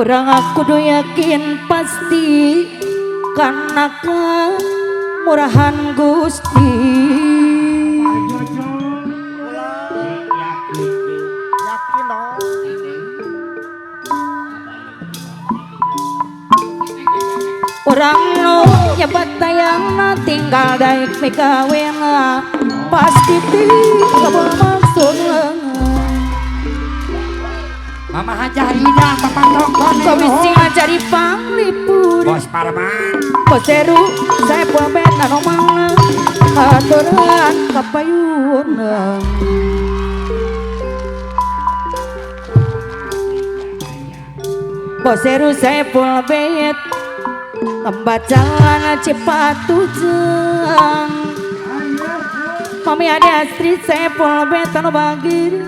Urang kudu yakin pasti karena kemurahan Gusti. Urang nu nyebat tayangna tinggal daek mikawena pasti kabul maksudna. Mama Hajah Ida Bapak Tongkon komisi ngajari panglipur Bos Parman Bos Heru saya pamit anu mana aturan kapayuna. Bos Heru saya pamit pembacaan Cipatujeng. Mami ada Astrid saya pamit anu bagir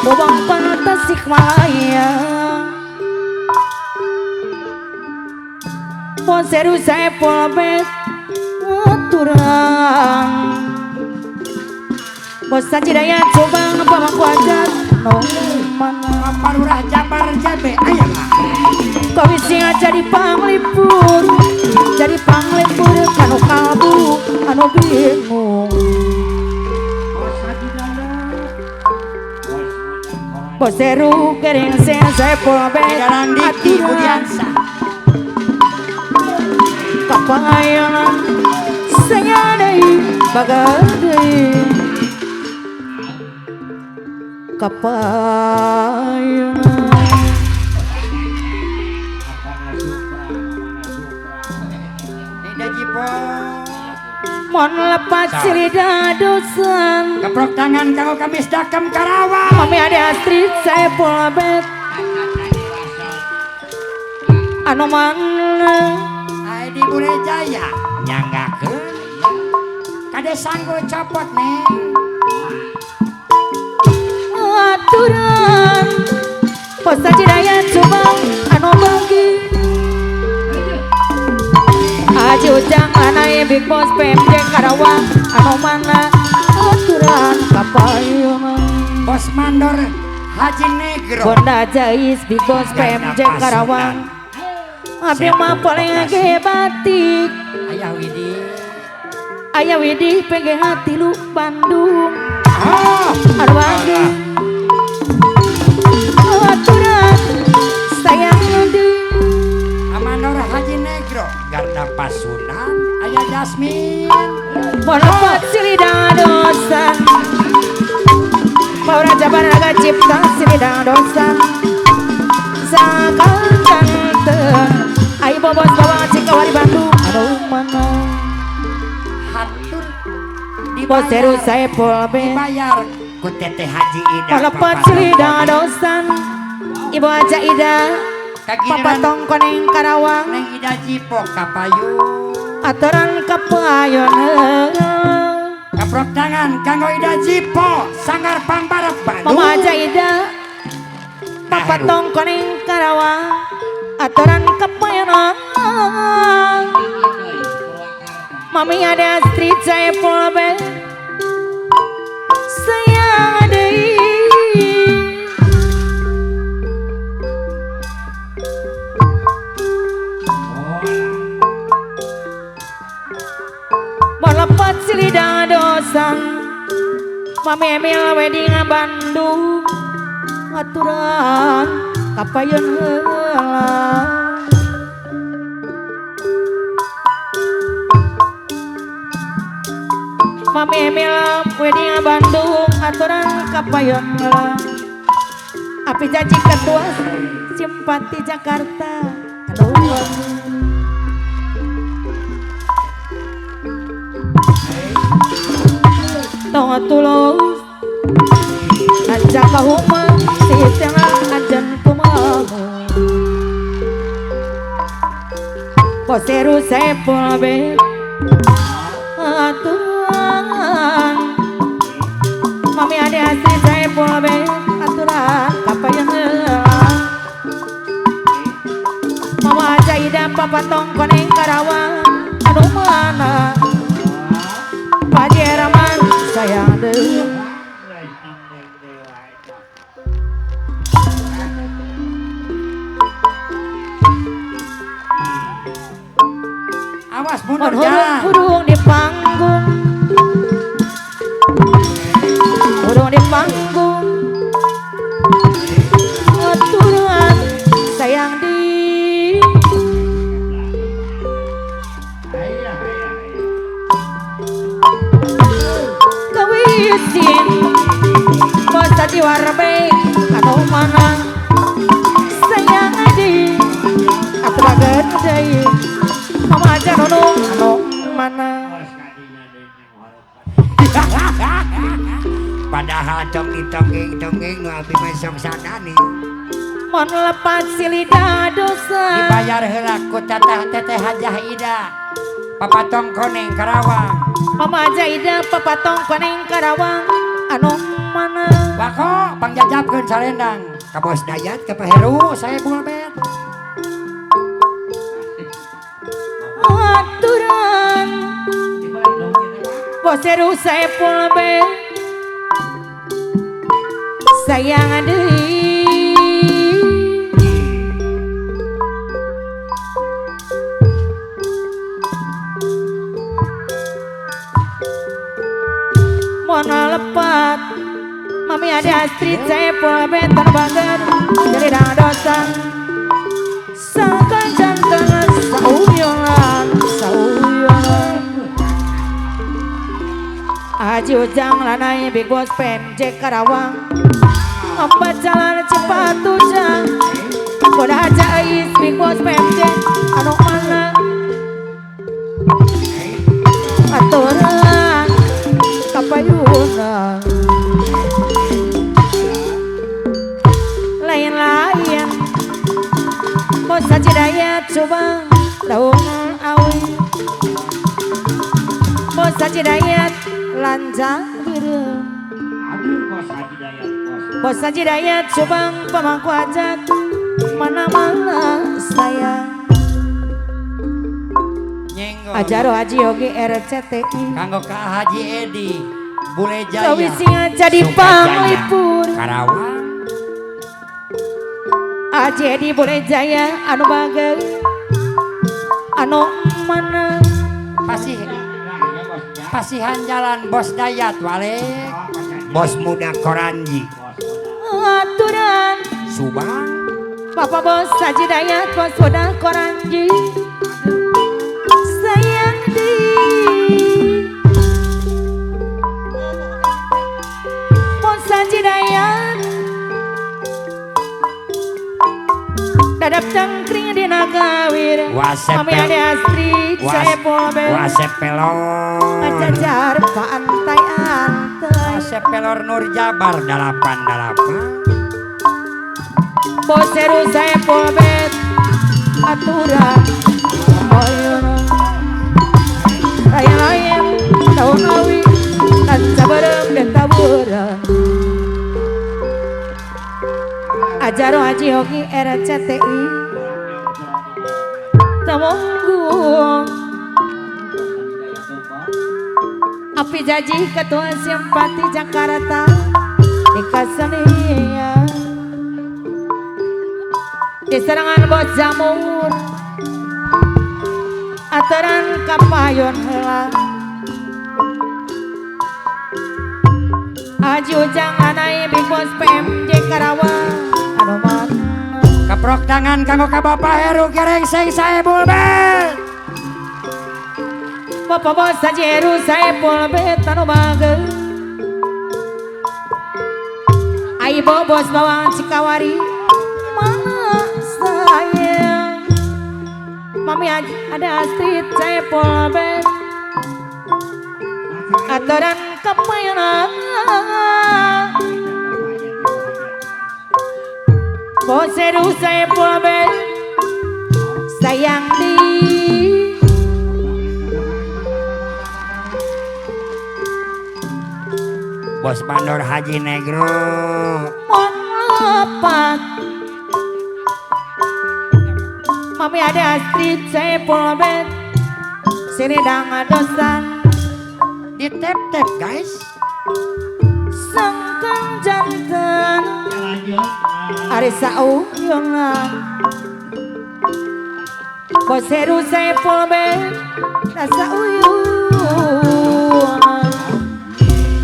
Bobang Tasikmalaya. Bos Heru saya pamit aturan Bos Sajidaya Subang pamangku ajar no mana Parurah Jabar Jabe aya mah komisi jadi panglipur jadi panglipur kanu kalbu anu bingung. Bos Heru kering saya pamit Jalan Diki Budiansa kapayanan saya deui bagal deui kapayanan. Mon lepas silida dosan keprok tangan kanggo Kamis Dakem Karawang. Mami ada Astrid saya pamit anu mana Aidi Budaya nyanggakeun kade sanggul copot neng aturan Bos Sajidaya Subang anu bagi Haji Ujang anai Big Boss PMJ Karawang anu mana aturan kapayungan Bos Mandor Haji Negro Bonda Jais Big Boss PMJ Karawang abdi mah paling ge batik Ayah Widi Ayah Widi PGH tilu Bandung anu bagi aturan sayang di Amanor Haji Negro Garda Pasunan Ayah Jasmine Melepat silidang dosa Paura Jabar Naga Cipta silidang dosa Sakal canten Ayo bobos bawang Cikawari Bandung aduh mana hatur Bos Heru saya pamit dibayar ku Teteh Haji Ida Melepat silidang dosa Ibu Haja Ida Papa Tongkoneng Karawang Neng Ida Jipok kapayun aturan kapayun keprok tangan kanggo Ida Jipok sanggar pangbarep Bandung Mama Haja Ida Papa Tongkoneng Karawang aturan kapayun Mami ada Astrid saya pamit sayang deui Melepat silidang dosan Mami Emil wedding Bandung aturan kapayun heula Mami Emil wedding Bandung aturan kapayun heula Api janji ketua Simpati Jakarta aduh tong tulus aja kahuma sitengah ajan kumaha Bos Heru saya pamit aturan Mami ada Astrid saya pamit aturan kapayun Mama Haja Ida Papa Tongkoneng Karawang anu mana Pak Jerman sayang deui Mundur jang. Hurung di panggung. Hurung di panggung. Aturan sayang di kawisin bos Haji Warbe anu mana sayang di atuh deui mama aja nunung anu mana. Padahal dongeng nu abdi mah sok sadani. Mun lepat silida dosa dibayar heula ku teteh teteh Hajah Ida Papatong Koneng Karawang. Mama Hajah Ida Papatong Koneng Karawang anu mana. Wako pangjajabkeun salendang ka Bos Dayat ka Pak Heru saya bulbet. Aturan Bos Heru saya pulbet sayang deui. Mona lepat mami ada Astrid saya pulbet terbagar jadi dosa sangkan jantan sauyongan sauyongan. Haji Ujang lanai Big Boss PMJ Karawang empat jalan cepat tujang Koda Haja Ais Big Boss PMJ anu mana aturan kapayuna lain-lain Bos Haji Dayat Subang daun awi Bos Haji Dayat lanjang biru Bos Haji Dayat Subang pemangku hajat mana-mana sayang. Ajaro Haji Yogi RCTI kanggo ka Haji Edi Bule Jaya Lawisi jadi panglipur Karawang. Haji Edi Bule Jaya anu bager anu mana pasih pasihan jalan Bos Dayat wale Bos Muda Koranji aturan Subang Bapak Bos Haji Dayat Bos Muda Koranji sayang di Bos Haji Dayat dadap cangkring di nagawir mami ade Astrid saya boleh wasep pelor ngajajar pantai antai wasep pelor Nur Jabar 88 Bos Heru saya boleh aturan lain-lain daun awi dan sabarem dan taburan. Ajaro Haji Yogi RCTI Temonggung Api Jaji Ketua Simpati Jakarta di Kasania di serangan Bos Jamur aturan kapayon heula Haji Ujang lanai Big Boss PMJ Karawang anu mana. Keprok tangan kanggo ka Bapak Heru Gerengseng Saebul Bet. Bapak Bos Haji Heru Saebul Bet anu bager. Ai Bos Bawang Cikawari mana sayang. Mami ada Astrid Saebul Bet aturan kapayuna Bos Heru Saebul Bet sayang di Bos Bandor Haji Negro mon lepat Mami ada Astrid Saebul Bet sini dang dosan di tap-tap guys sangkang jantan Ari sauyongan Bos Heru Saebul Bet Rasa uyun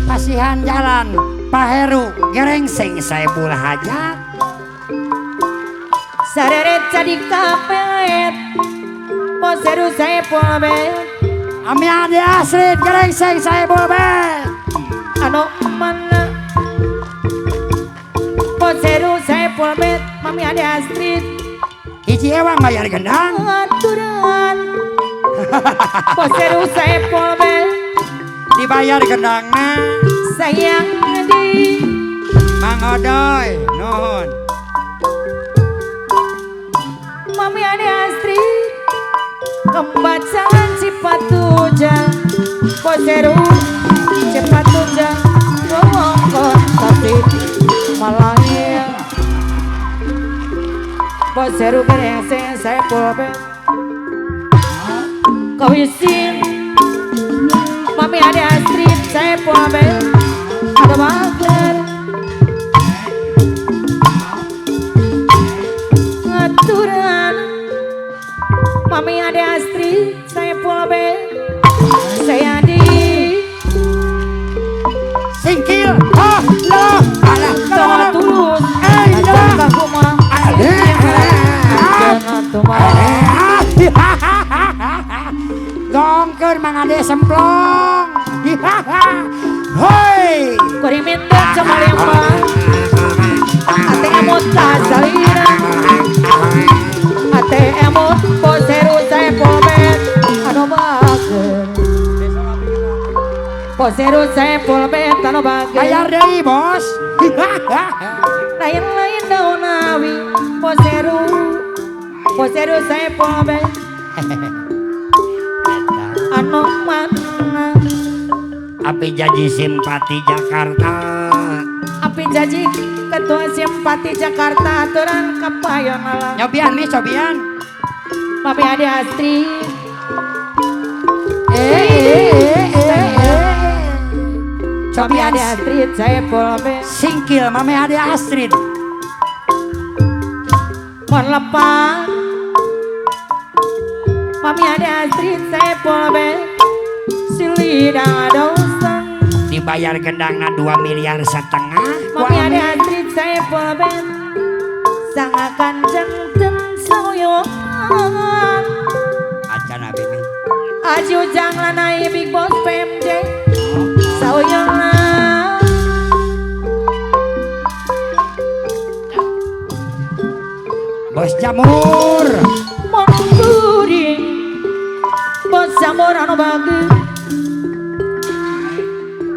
Pasihan jalan Pak Heru gerengseng Saepul Hajat. Sareret jadi kapet Poseru Saepul Bet. Ami Ade Astrid gerengseng Saepul Bet. Anu mana Poseru Saepul Bet Mami Ade Astrid. Hiji ewang bayar gendang aturan. Poseru Saepul Bet dibayar gendangna. Sayang di Mang Odoy nuhun. Mami Ade Astrid kembacaan Cipatuja. Poseru Cipatuja wewengkon Tasik Malaya. Poseru gerengseng Saepul Bet kawisin. Mami Ade Astrid Saepul Bet ada mager ngaturan. Mami Ade Astrid Saepul Bet saya di singkil. Oh loh alah tong tulus eh kakuma gongkeun Mang Ade semplong. Hoi kuring minta camalema ate emot kasalira ate emot poseru Saepul Bet anu bager. Poseru Saepul Bet anu bager. Bayar deui bos. Lain-lain daun awi poseru Poseru Saepul Bet anu mana. Api janji simpati Jakarta. Api janji ketua simpati Jakarta aturan kapayon alam. Nyobian nih cobian. Mami Ade Astrid. Mami Cobian Ade Astrid Saepul Bet. Singkil Mami Ade Astrid. Mon lepak Mami Ade Astrid Saepul Bet silida dosan. Dibayar gendangna 2,5 miliar. Mami Ade Astrid Saepul Bet sangakan jengten sauyongan. Acan abi mi. Aji Ujang lanai Big Boss PMJ sauyongan. Bos jamur. Mon kuring bos jamur anu bagus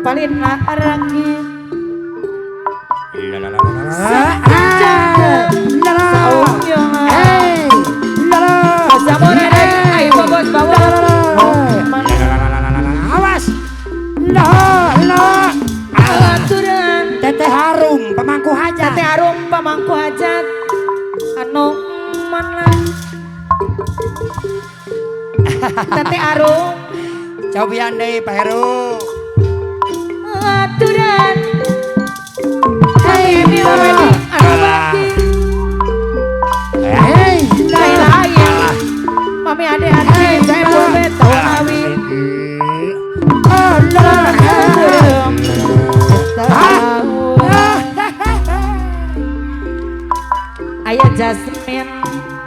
paling araki. Awas. Teteh Harum pemangku hajat. Teteh Harum pemangku hajat anu mana. Teteh Harum cobian deui Pak Heru. Aturan Mami anu bakti. Hei lain-lain Mami Ade Astrid Saepul Bet tahun awi. Aya Jasmine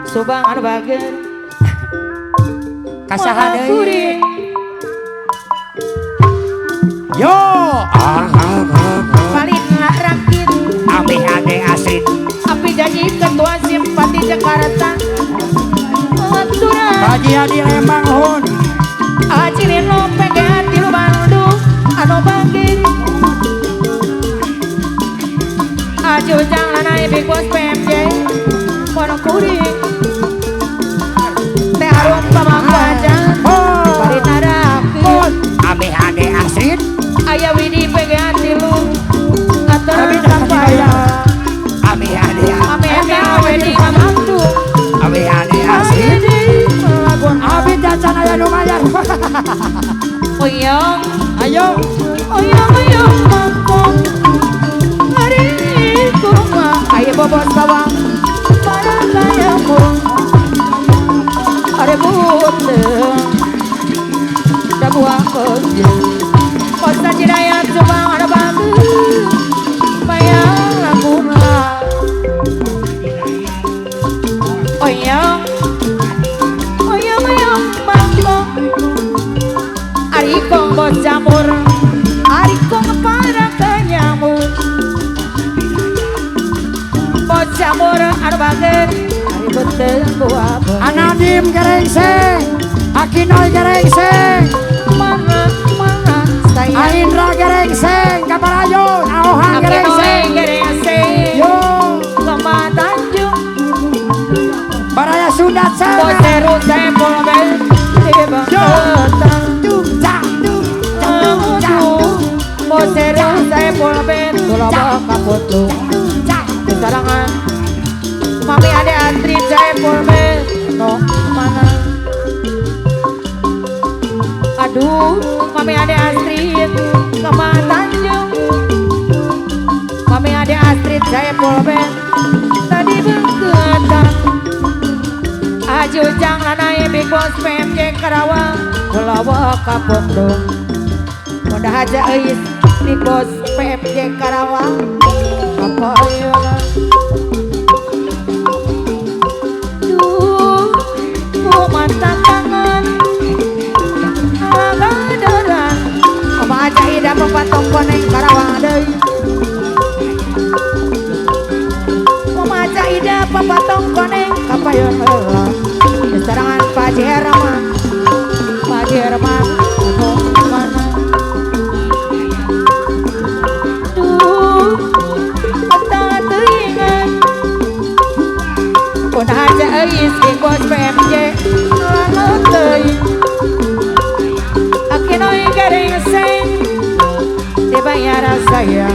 Subang anu bager. Kasaha deui. Yo paling rakit Ami Ade Astrid. Api janji ketua simpati Jakarta aturan. Haji Adi Lembang hun. Haji Lino PGA tilu Bandung anu bagir. Haji Ujang lanai Big Boss PMJ Ponokuri. Teh Harum pamangku hajat paling rakit. Ami Ade Astrid. Aya Widi PGA tilu aturan kapaya. Ami Ade Ami Ade Wedi Bandung. Ami Ade Astrid. Abi dacan aya nu mayar. Oyong ayo oyong oyong mangkok hari kurma ayo bobos bawang para kayamu are buteng. buah beungeut Bos Haji Dayat Subang anu bagus bayang laguna Oyong oyong oyong mangkong Arikong bos jamur Arikong para kenyamur Bos jamur anu bager ari beuteung buah beungeut Anadim gerengseng Akinoy gerengseng Mana mana sayang Alindra gerengseng Kaparayon Aohan Akinoy gerengseng gerengseng Yo Kema Tanjung Baraya Sunda Bos sana Seru Sempol Bel di Bangketan Tung cak tung cak tung cak tung Bos Seru Sempol Bel Tulabah Kaputung cak di sarangan Mami Ade Astrid Sempol Bel no mana Aduh Mami Ade Astrid Kema Tanjung Mami Ade Astrid Sempol Bel tadi bengketan Haji Ujang Lanai Big Boss PMJ Karawang Kulawa Kapokdong Bunda Haja Eis Big Boss PMJ Karawang Kapayola Duh ku mata kangen Ngagaderan Mama Haja Ida Pepatong Koneng Karawang deui Mama Haja Ida Pepatong Koneng Kapayola Serangan Pak Haji Herman Pak Haji Herman anu mana Duh tak teuingan Pun Haja Eis Big Boss PMJ langeut teuing Akinoy gerengseng dibayar saya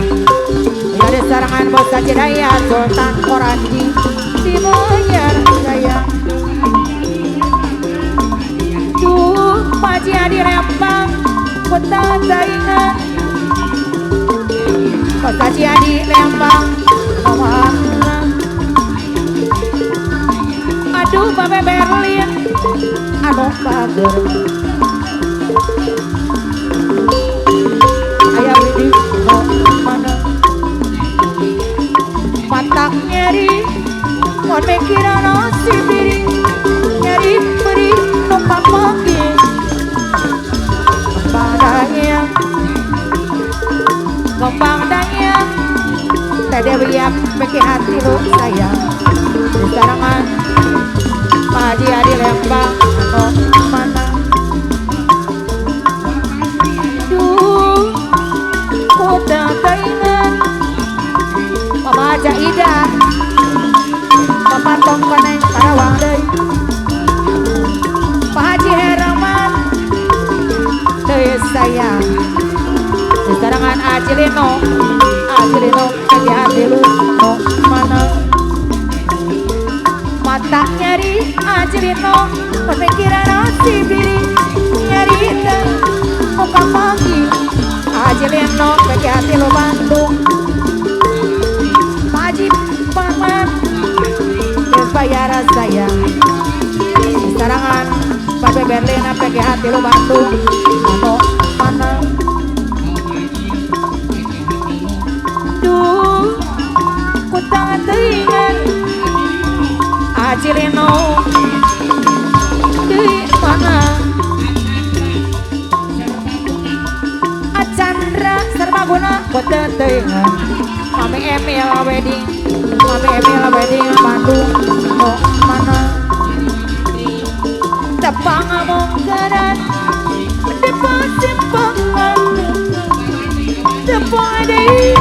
Ya di sarangan Bos Haji Dayat Sultan Koranji dibayar saya Duh Pak Haji Adi Lempang kota saingan Pak Haji Adi Lempang mana Aduh Babe Berlin anu bager Ayah Widi no mana Matak nyeri Mon mikiran nasib diri nyeri perih numpang pagi Kembang dayang Kembang dayang Teh Dewi Yap peki hati lu sayang Di sarangan Pak Haji Adi Lembang anu mana Duh ku tak teingat Mama Haja Ida Papatong Koneng Karawang deui Pak Haji Herman deui sayang Di sarangan Acilino Acilino peki hati lu no mana Mata nyari Acilino pemikiran nasib diri nyari teh muka pagi Acilino peki hati lu Bandung Pak Haji Paman bayar sayang Di sarangan Babe Berlin PG hati lu Bandung anu mana Duh ku tak teingat Acilino di mana Acandra Serbaguna ku tak teingat Mami Emil Wedding Mami Emil Wedding Bandung no mana Tepang amonggaran Depan simpangan Tepang deui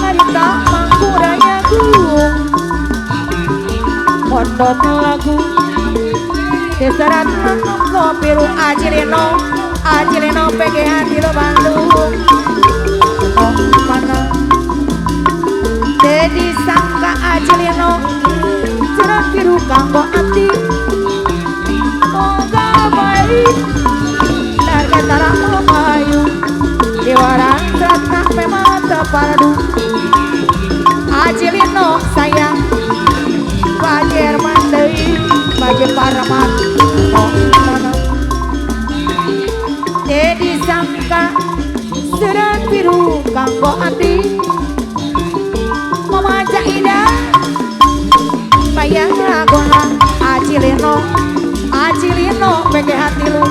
harita mangkuraya gung Pondot lagu Desarat kopi lu Acilino Acilino PG hati lu Bandung no mana Dedi sangka Acilino Cerah biru kanggo ati Moga baik Targetara lumayu Diwaran seratna memang terpadu Acilino sayang Pak Jerman deui Pak Parman oh mana Dedi Ida Serat biru kanggo abdi Mama Ida Bayang lagona Acilino Acilino PGH tilu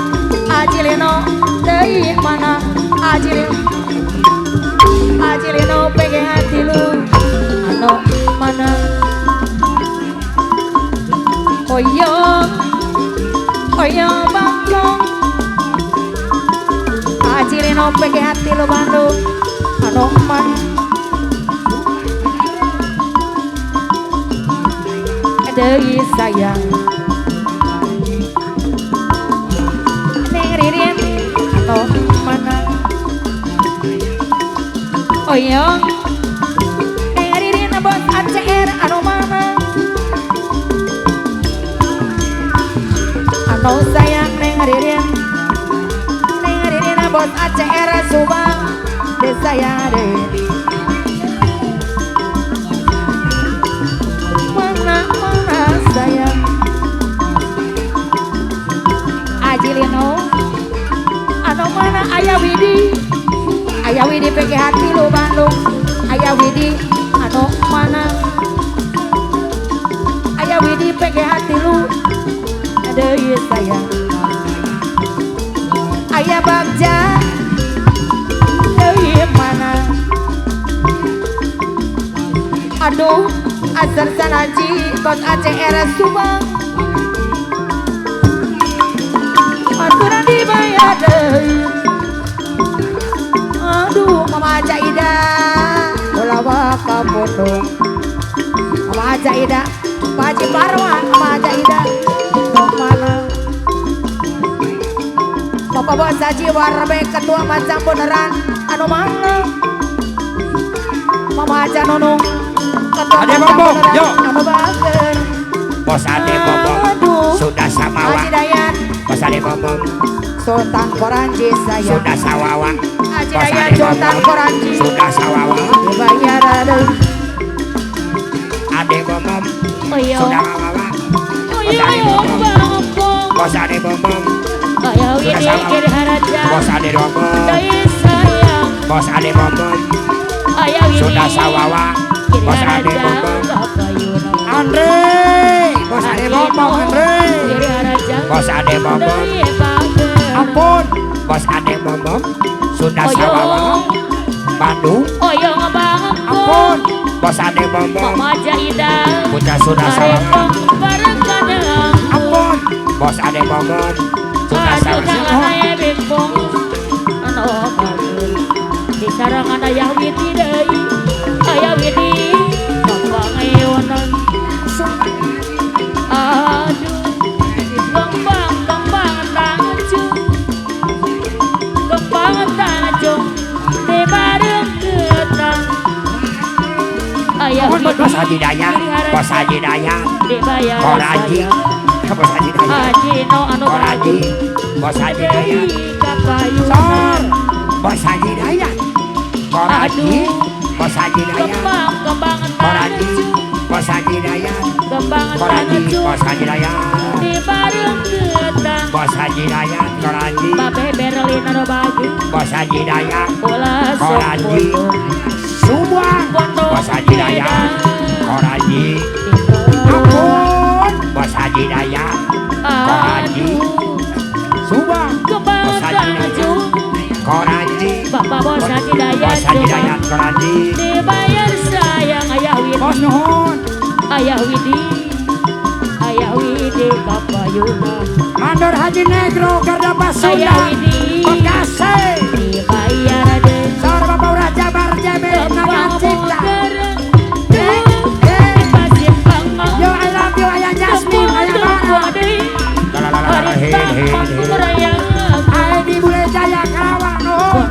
Acilino deui mana Acilino Acilino PGH tilu anu mana Oyong Oyong Bangkong Acilino PGH tilu Bandung anu mana deui sayang Neng Ririn anu mana Oyong Neng Ririn bos ACR anu mana anu sayang Neng Ririn Neng Ririn bos ACR Subang desa sayang deui mana mana sayang Ajilino anu mana Ayah Widi Ayah Widi PGH tilu Bandung Ayah Widi anu mana Ayah Widi PGH tilu deui sayang Ayah Bagja deui mana Aduh Azhar Sanaji bos ACR Subang aturan dibayar deui Aduh Mama Ida ulah ka pondok Mama Ida Pak Haji Parwan Mama Ida mana Bapak Bos Haji Warbe ketua macam beneran anu mana Mama Aja Nunung ketua Ade macam Bombong, beneran yo. anu bager Bos Ade Bombong sudah samawa Haji Dayan Bos Ade Bombong Sultan Koranji sayang sudah sawawa Haji Bos Dayan Ade Sultan Bombong Koranji sudah sawawa dibayar aduh Ade Bombong Oyong sudah wawawa Bos Ade Oyong Bombong Bangkong Bos Ade Bombong Ayah sudah Widi sawawa Giri Haraja Bos Ade Bombong Deui sayang Bos Ade Bombong Ayah Widi sudah sawawa Giri Bos Ade Haraja Bombong Kapayuna Andre Bos Ade Bombong Andre Giri Haraja Bos Ade Bombong Deui bager ampun Bos Ade Bombong sudah sawawa Oyong Bandung Oyong Bangkong ampun Bos Ade Bombong Mama Ida putra sudah sawawa Karepong bareng kadang ampun Bos Ade Bombong sudah Aduh sawawa tangan aya bengkong anu bager di sarangan Ayah Widi deui Ayah Widi kapangeonan Aduh kembang kembang tanjung kembang tanjung di bareng ketang Ayah Widi Bos Haji Dayat Bos Haji Dayat dibayar Koraji sayang Bos Haji Dayat Haji no anu Koraji Bos Haji Dayat deui kapayunan Sor Bos Haji Dayat Koraji Bos Haji Dayat kembang kembang Koraji tanjung Bos Haji Dayat kembang Koraji tanjung Bos Haji Dayat di bareng ketang Bos Haji Dayat Koraji Babe Berlin anu bagus Bos Haji Dayat ulah sok Koraji Subang pondok Bos Haji Dayat Koraji ampun Bos Haji Dayat Koraji Subang kembang Bos Haji Dayat tanjung Koraji Bapak Bos Haji Dayat Bos Haji Dayat Koraji dibayar sayang Ayah Widi Bos nuhun Ayah Widi Ayah Widi kapayuna Mandor Haji Negro Garda Ayah Pasundan Widi Bekasi dibayar deh Sor Bapak Urah Jabar JB Naga kembang Cipta motor Eh, eh. pasir bangau Yo I love you Ayah Jasmine Ayah Bara Aedi Bule Jaya Karawang nuhun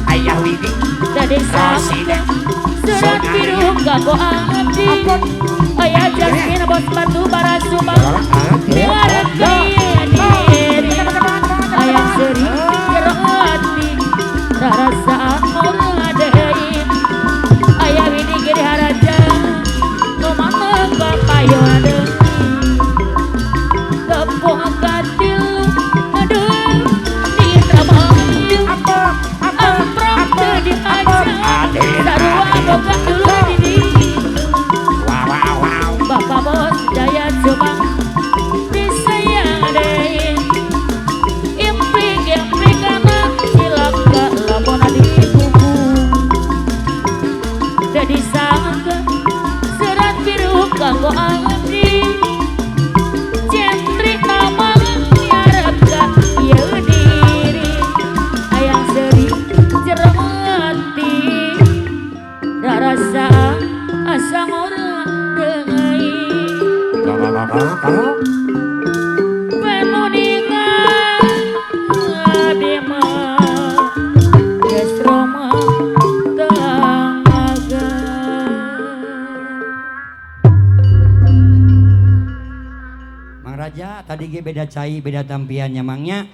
Ayah Widi Rosida Surat biru kanggo abdi Ayah Jasmine bos batu bara Subang Diarep diri Ayah seri jero ati rarasaan murah deui Ayah Widi Giri Haraja Ayo deui tepung katilu aduh di Indramayu amprok teu diajar sarua boga dulur di ditu. Bapak bos Jaya Subang disayang deui impik-impik anak cilaka lamun dikuku jadi sangka serat biru kanggo abdi jentrik nama ngarep ka ieu diri hayang seuri jero ati rarasa asa ngora deui penuningan abdi mah geus roma tangga. Mang Raja tadi ge beda cai beda tampiannya mangnya.